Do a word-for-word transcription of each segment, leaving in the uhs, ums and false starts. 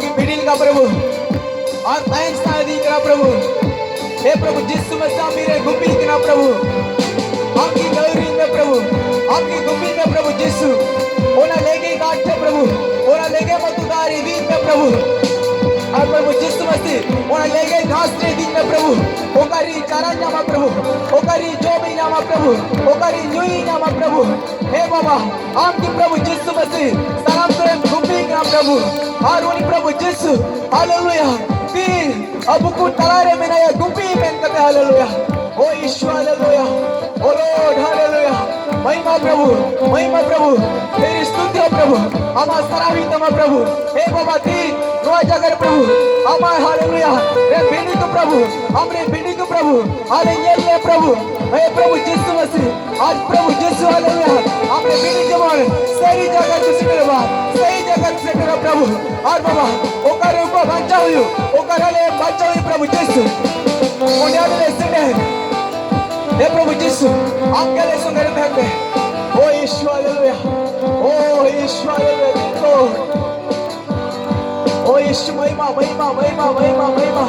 ᱵᱤᱰᱤᱞ ᱠᱟ ᱯᱨᱚᱵᱷᱩ, ᱟᱨ ᱛᱟᱭᱚᱢ ᱥᱟᱭ ᱫᱤ ᱠᱟᱱᱟ ᱯᱨᱚᱵᱷᱩ᱾ ᱦᱮ ᱯᱨᱚᱵᱷᱩ ᱡᱤᱥᱩ ᱢᱮᱥᱟ ᱢᱤᱨᱮ ᱜᱩᱯᱤ ᱠᱟᱱᱟ ᱯᱨᱚᱵᱷᱩ᱾ ᱟᱢ ᱜᱮ ᱜᱟᱹᱣᱨᱤᱧ ᱢᱮ ᱯᱨᱚᱵᱷᱩ, ᱟᱢ ᱜᱮ ᱜᱩᱯᱤ ᱢᱮ ᱯᱨᱚᱵᱷᱩ ᱡᱤᱥᱩ᱾ ᱚᱱᱟ ᱞᱮᱜᱮ ᱜᱟᱴ ᱴᱷᱮ ᱯᱨᱚᱵᱷᱩ, ᱚᱱᱟ ᱞᱮᱜᱮ ᱢᱚᱛᱩ ᱫᱟᱨᱮ ᱤᱫᱤᱧ ᱢᱮ ᱯᱨᱚᱵᱷᱩ᱾ ᱟᱨ ᱯᱨᱚᱵᱷᱩ ᱡᱤᱥᱩ ᱢᱮᱥᱤ, ᱚᱱᱟ ᱞᱮᱜᱮ ᱜᱷᱟᱥ ᱨᱮ ᱤᱫᱤᱧ ᱢᱮ ᱯᱨᱚᱵᱷᱩ᱾ ᱚᱠᱟᱨᱤᱧ ᱪᱟᱨᱟ ᱧᱟᱢᱟ ᱯᱨᱚᱵᱷᱩ, ᱚᱠᱟᱨᱤᱧ ᱡᱚᱢᱤᱧ ᱧᱟᱢᱟ ᱯᱨᱚᱵᱷᱩ, ᱚᱠᱟᱨᱤᱧ ᱧᱩᱭᱤᱧ ᱧᱟᱢᱟ ᱯᱨᱚᱵᱷᱩ᱾ ᱦᱮ ᱵᱟᱵᱟ, ᱟᱢ ᱜᱮ ᱯᱨᱚᱵᱷᱩ ᱡᱤᱥᱩ ᱢᱮᱥᱤ ᱥᱟᱱᱟᱢ ᱠᱚᱨᱮᱢ ᱜᱩᱯᱤ ᱠᱟᱱᱟ ᱯᱨᱚᱵᱷᱩ᱾ ᱟᱨ ᱩᱱᱤ ᱯᱨᱚᱵᱷᱩ ᱡᱤᱥᱩ, ᱦᱟᱞᱮᱞᱩᱭᱟ, ᱛᱤ ᱟᱵᱚ ᱠᱚ ᱛᱟᱞᱟᱨᱮ ᱢᱮᱱᱟᱭᱟ, ᱜᱩᱯᱤ ᱢᱮᱱ ᱠᱟᱛᱮ, ᱦᱟᱞᱮᱞᱩᱭᱟ᱾ ᱳ ᱭᱤᱥᱩ, ᱦᱟᱞᱮᱞᱩᱭᱟ᱾ ᱳ ᱞᱚᱨᱰ, ᱦᱟᱞᱮᱞᱩᱭᱟ᱾ ᱢᱟᱭᱢᱟ ᱯᱨᱚᱵᱷᱩ, ᱢᱟᱭᱢᱟ ᱯᱨᱚᱵᱷᱩ, ᱛᱮᱨᱤ ᱥᱛᱩᱛᱤ ᱦᱳ ᱯᱨᱚᱵᱷᱩ, ᱟᱢᱟ ᱥᱟᱨᱟᱣᱤ ᱛᱟᱢᱟ ᱯᱨᱚᱵᱷᱩ᱾ ᱦᱮ ᱵᱟᱵᱟ, ᱛᱤ ᱱᱚᱣᱟ ᱡᱟᱭᱜᱟ ᱨᱮ ᱯᱨᱚᱵᱷᱩ, ᱟᱢᱟ, ᱦᱟᱞᱮᱞᱩᱭᱟ, ᱨᱮ ᱵᱤᱱᱤᱛ ᱯᱨᱚᱵᱷᱩ, ᱟᱢᱨᱮ ᱵᱤᱱᱤᱛ ᱯᱨᱚᱵᱷᱩ, ᱟᱞᱮ ᱧᱮᱞ ᱞᱮ ᱯᱨᱚᱵᱷᱩ᱾ ᱦᱮ ᱯᱨᱚᱵᱷᱩ ᱡᱤᱥᱩ ᱢᱟᱥᱤ, ᱟᱡ ᱯᱨᱚᱵᱷᱩ ᱡᱤᱥᱩ, ᱦᱟᱞᱮᱞᱩᱭᱟ, ᱟᱢᱨᱮ ᱵᱤᱱᱤᱛ ᱡᱮᱢᱚᱱ ᱥᱟᱹᱨᱤ ᱡᱟᱭᱜᱟ ᱨᱮ ᱥᱮᱴᱮᱨᱚᱜᱼᱟ, ᱥᱟᱹᱨᱤ ᱡᱟᱭᱜᱟ ᱨᱮ ᱥᱮᱴᱮᱨᱚᱜᱼᱟ ᱯᱨᱚᱵᱷᱩ᱾ ᱟᱨ ᱵᱟᱵᱟ, ᱚᱠᱟᱨᱮ ᱩᱱᱠᱩᱣᱟᱜ ᱵᱟᱧᱪᱟᱣ ᱦᱩᱭᱩᱜ, ᱚᱠᱟᱨᱮ ᱟᱞᱮ ᱵᱟᱧᱪᱟᱣ ᱦᱩᱭᱩᱜ ᱯᱨᱚᱵᱷᱩ ᱡᱤᱥᱩ, ᱚᱸᱰᱮ ᱟᱞᱮ ᱞᱮ ᱥᱮᱴᱮᱨ᱾ ᱦᱮ ᱯᱨᱚᱵᱷᱩ ᱡᱤᱥᱩ, ᱟᱢ ᱜᱮ ᱟᱞᱮ ᱥᱚᱸᱜᱮ ᱨᱮ ᱛᱟᱦᱮᱱ ᱢᱮ᱾ ᱳ ᱭᱤᱥᱩ, ᱦᱟᱞᱮᱞᱩᱭᱟ᱾ ᱳ ᱭᱤᱥᱩ, ᱦᱟᱞᱮᱞᱩᱭᱟ᱾ ᱫᱤᱱ ᱠᱚ ᱳ ᱭᱤᱥᱩ, ᱢᱟᱭᱢᱟ, ᱢᱟᱭᱢᱟ, ᱢᱟᱭᱢᱟ, ᱢᱟᱭᱢᱟ, ᱢᱟᱭᱢᱟ᱾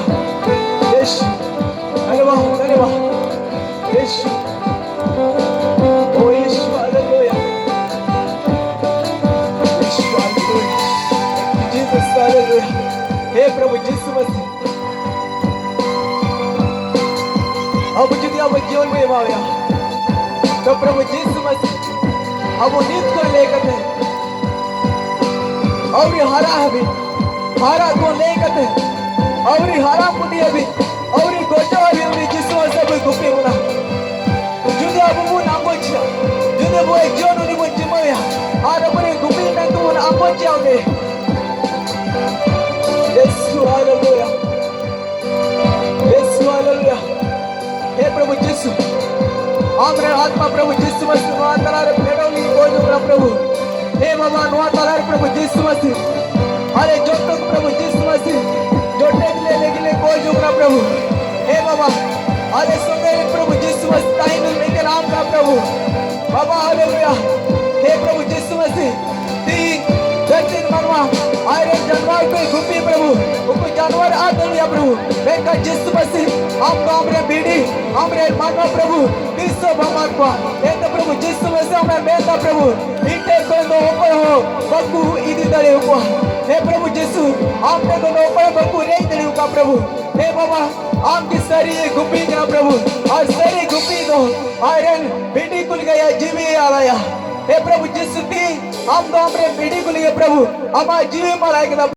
ᱭᱤᱥᱩ, ᱦᱟᱞᱮᱞᱩᱭᱟ, ᱦᱟᱞᱮᱞᱩᱭᱟ᱾ ᱭᱤᱥᱩ, ᱳ ᱭᱤᱥᱩ, ᱦᱟᱞᱮᱞᱩᱭᱟ᱾ ᱭᱤᱥᱩ, ᱦᱟᱞᱮᱞᱩᱭᱟ᱾ ᱡᱤᱥᱟᱥ, ᱦᱟᱞᱮᱞᱩᱭᱟ᱾ ᱦᱮ ᱯᱨᱚᱵᱷᱩ ᱡᱤᱥᱩ ᱢᱟᱥᱤ, ᱟᱵᱚ ᱡᱩᱫᱤ ᱟᱵᱚ ᱡᱤᱭᱚᱱ ᱵᱚ ᱮᱢᱟᱣᱟᱭᱟ, ᱛᱚ ᱯᱨᱚᱵᱷᱩ ᱡᱤᱥᱩ ᱢᱟᱥᱤ ᱟᱵᱚ ᱱᱤᱛ ᱠᱷᱚᱱ ᱞᱟᱹᱭ ᱠᱟᱛᱮ ᱟᱹᱣᱨᱤ ᱦᱟᱨᱟ ᱦᱟᱹᱵᱤᱡ, ᱦᱟᱨᱟ ᱠᱷᱚᱱ ᱞᱟᱹᱭ ᱠᱟᱛᱮ ᱟᱹᱣᱨᱤ ᱦᱟᱨᱟ ᱵᱩᱰᱷᱤ ᱦᱟᱹᱵᱤᱡ, ᱟᱹᱣᱨᱤ ᱜᱚᱡᱚᱜ ᱦᱟᱹᱵᱤᱡ ᱩᱱᱤ ᱡᱤᱥᱩ ᱢᱟᱥᱤ ᱟᱵᱚᱭ ᱜᱩᱯᱤ ᱵᱚᱱᱟ᱾ ᱡᱩᱫᱤ ᱟᱵᱚ ᱵᱚᱱ ᱟᱸᱜᱚᱪᱟ, ᱡᱩᱫᱤ ᱟᱵᱚᱣᱟᱜ ᱡᱤᱭᱚᱱ ᱩᱱᱤ ᱵᱚᱱ ᱡᱤᱢᱟᱹᱭᱟ, ᱟᱨ ᱟᱵᱚᱨᱮᱱ ᱜᱩᱯᱤ ᱢᱮᱱᱛᱮ ᱵᱚᱱ ᱟᱸᱜᱚᱪᱟ ᱩᱱᱤ᱾ ᱭᱤᱥᱩ, ᱦᱟᱞᱮᱞᱩᱭᱟ᱾ ᱭᱤᱥᱩ, ᱦᱟᱞᱮᱞᱩᱭᱟ᱾ ᱦᱮ ᱯᱨᱚᱵᱷᱩ ᱡᱤᱥᱩ, ᱟᱢᱨᱮᱱ ᱟᱛᱢᱟ ᱯᱨᱚᱵᱷᱩ ᱡᱤᱥᱩ ᱢᱟᱥᱤ ᱱᱚᱣᱟ ᱛᱟᱞᱟᱨᱮ ᱯᱷᱮᱰᱚᱜ ᱞᱟᱹᱜᱤᱫ ᱠᱚ ᱦᱤᱡᱩᱜ ᱠᱟᱱᱟ ᱯᱨᱚᱵᱷᱩ᱾ ᱦᱮ ᱵᱟᱵᱟ, ᱱᱚᱣᱟ ᱛᱟᱞᱟᱨᱮ ᱯᱨᱚᱵᱷᱩ ᱡᱤᱥᱩ ᱢᱟᱥᱤ, ᱟᱞᱮ ᱡᱚᱛᱚ ᱠᱚ ᱯᱨᱚᱵᱷᱩ ᱡᱤᱥᱩ ᱢᱟᱥᱤ ᱡᱚᱴᱮᱫ ᱞᱮ ᱞᱟᱹᱜᱤᱫ ᱞᱮ ᱠᱚ ᱦᱤᱡᱩᱜ ᱠᱟᱱᱟ ᱯᱨᱚᱵᱷᱩ᱾ ᱦᱮ ᱵᱟᱵᱟ, ᱟᱞᱮ ᱥᱚᱸᱜᱮ ᱨᱮ ᱯᱨᱚᱵᱷᱩ ᱡᱤᱥᱩ ᱢᱟᱥᱤ ᱛᱟᱦᱮᱱ ᱞᱟᱹᱜᱤᱫ ᱟᱢ ᱠᱟᱱᱟ ᱯᱨᱚᱵᱷᱩ᱾ ᱵᱟᱵᱟ, ᱦᱟᱞᱮᱞᱩᱭᱟ᱾ ᱦᱮ ᱯᱨᱚᱵᱷᱩ ᱡᱤᱥᱩ ᱢᱟᱥᱤ, ᱛᱤᱦᱤᱧ ᱫᱷᱟᱹᱨᱛᱤ ᱨᱮ ᱢᱟᱱᱣᱟ ᱟᱡᱨᱮᱱ ᱡᱟᱱᱣᱟᱨ ᱠᱚᱭ ᱜᱩᱯᱤ ᱯᱨᱚᱵᱷᱩ, ᱩᱱᱠᱩ ᱡᱟᱱᱣᱟᱨ ᱟᱫ ᱫᱟᱲᱮᱭᱟᱜᱼᱟ ᱯᱨᱚᱵᱷᱩ, ᱢᱮᱱᱠᱷᱟᱱ ᱡᱤᱥᱩ ᱢᱟᱥᱤ ᱟᱢ ᱫᱚ ᱟᱢᱨᱮᱱ ᱵᱷᱤᱰᱤ, ᱟᱢᱨᱮᱱ ᱢᱟᱱᱣᱟ ᱯᱨᱚᱵᱷᱩ ᱛᱤᱥ ᱦᱚᱸ ᱵᱟᱢ ᱟᱫ ᱠᱚᱣᱟ᱾ ᱮᱱᱛᱮ ᱯᱨᱚᱵᱷᱩ ᱡᱤᱥᱩ ᱢᱟᱥᱤ ᱟᱢᱮ ᱢᱮᱱᱫᱟ ᱯᱨᱚᱵᱷᱩ, ᱤᱧ ᱴᱷᱮᱱ ᱠᱷᱚᱱ ᱫᱚ ᱚᱠᱚᱭ ᱦᱚᱸ ᱵᱟᱠᱚ ᱤᱫᱤ ᱫᱟᱲᱮᱭᱟᱠᱚᱣᱟ᱾ ᱦᱮ ᱯᱨᱚᱵᱷᱩ ᱡᱤᱥᱩ, ᱟᱢ ᱴᱷᱮᱱ ᱠᱷᱚᱱ ᱫᱚ ᱚᱠᱚᱭ ᱦᱚᱸ ᱵᱟᱠᱚ ᱨᱮᱡ ᱫᱟᱲᱮᱭᱟᱠᱚᱣᱟ ᱯᱨᱚᱵᱷᱩ᱾ ᱦᱮ ᱵᱟᱵᱟ, ᱟᱢ ᱜᱮ ᱥᱟᱹᱨᱤ ᱜᱩᱯᱤ ᱠᱟᱱᱟ ᱯᱨᱚᱵᱷᱩ, ᱟᱨ ᱥᱟᱹᱨᱤ ᱜᱩᱯᱤ ᱫᱚ ᱟᱡᱨᱮᱱ ᱵᱷᱤᱰᱤ ᱠᱚ ᱞᱟᱹᱜᱤᱫ ᱟᱭᱟᱜ ᱡᱤᱣᱤ ᱟᱞᱟᱭᱟ᱾ ᱦᱮ ᱯᱨᱚᱵᱷᱩ ᱡᱤᱥᱩ ᱛᱤ, ᱟᱢ ᱫᱚ ᱟᱢᱨᱮᱱ ᱵᱷᱤᱰᱤ ᱠᱚ ᱞᱟᱹᱜᱤᱫ ᱯᱨᱚᱵᱷᱩ ᱟᱢᱟᱜ ᱡᱤᱣᱤᱢ ᱟᱞᱟᱭ ᱠᱮᱫᱟ